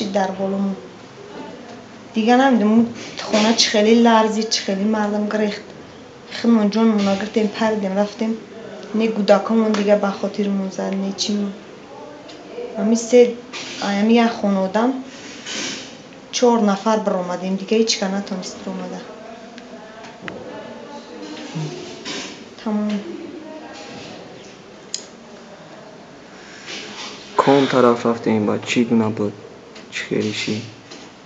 шид дар боломон. Дига намедонам хона чӣ хеле ларзид, чӣ хеле мардам гирехт. Худмон ҷонмонро гирифтем, паридем, рафтем. Не кӯдакомон дига ба хотирмон зад, не чимон. Ами се ами як хонодам 4 нафар биромадем, дига ҳеҷ ка натонист биромада. Тамом. Ком тараф рафтем ба чӣ гуна буд? Чӣ хеле шид?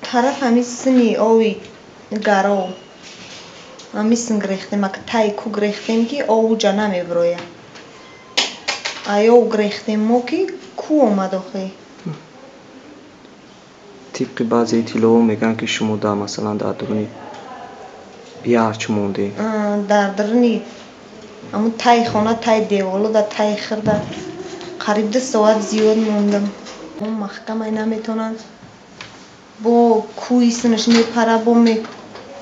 Тараф ҳами сини ови гаро. Ҳами син гирехтем, ак таи ку гирехтем ки ов уҷа намебирояд. Ай ов гирехтем мо ки ку омад охе. Тибқи баъзе иттилоъҳо мегӯянд ки шумо дар масалан дар дуруни ярч мондед. Дар дуруни ҳамун таи хона, таи деволо, дар таи хирда қариб 2 соат зиёд мондам. Маҳкамай наметонанд. Бо кӯи синаш мепара, бо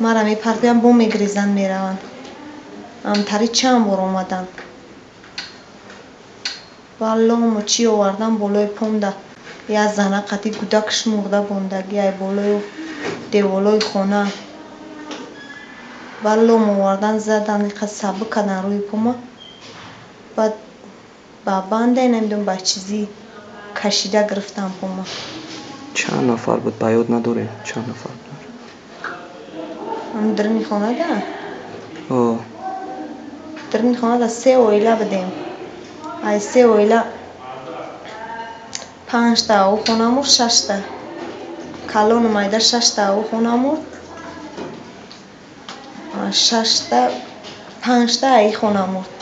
мара мепартоянд, бо мегирезанд, мераванд. Амтари чанд бор омаданд. Валломо чӣ овардан болои помда. Як зана қати кӯдакаш мурда бондаги ай болои деволои хона. Валлом овардан, задан, иқа сабук кардан рӯи пома. Баъд ба бандай намедонам ба чизи кашида гирифтан пома. Чанд нафар буд? Ба ёд надорем чанд нафар буд? Ам даруни хонада? О. Даруни хонада 3 оила будем. Ай 3 оила 5 та ӯ хона мурд, 6 та. Калону майда 6 та ӯ хона мурд. 6 та, 5 та ай хона мурд.